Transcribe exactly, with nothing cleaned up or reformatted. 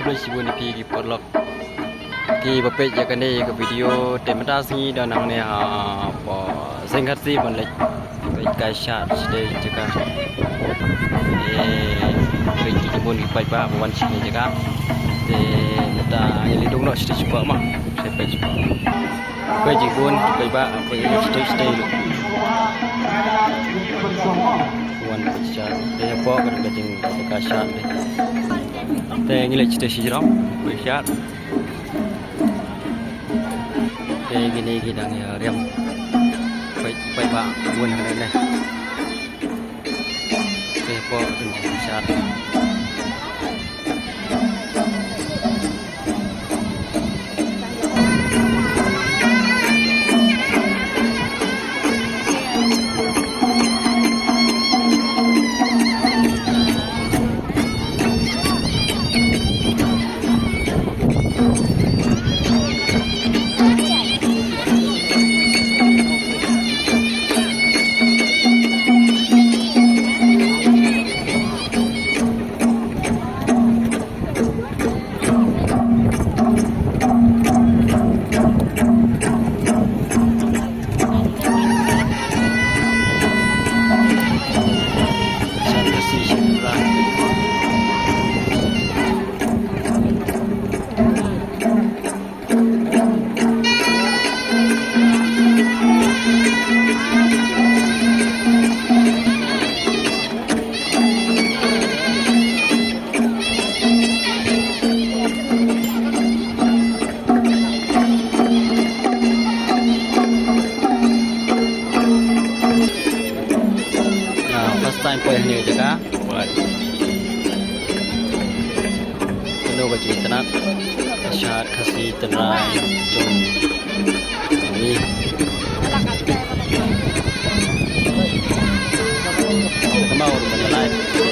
Khublei shibun ïa phi ki paralok kiba peit ïa kane ka video. Te mynta sngi don hangne hapoh Seng Khasi ban leit peit ka shad shatei jaka. Te peit ki jingmut ki paidbah ba wan shatei jaka. Te mynta ngi leit dung noh shatei shapoh ma. Shatei peit shapoh. Peit jingmut ki paidbah, peit shatei shatei. Wan peit shad. Te hapoh ka jing ka shad. Te ngi leit shatei shajrong, peit shad. Te kine ki dang ïa riam. Peit, peit ba bun hangne. Te hapoh ka jing shad. Ah, first time poi hangne jaka. Poi. Kano ka jingïatynnat ka shad Khasi tynrai jong ngi. Ka mawr ban ïa live.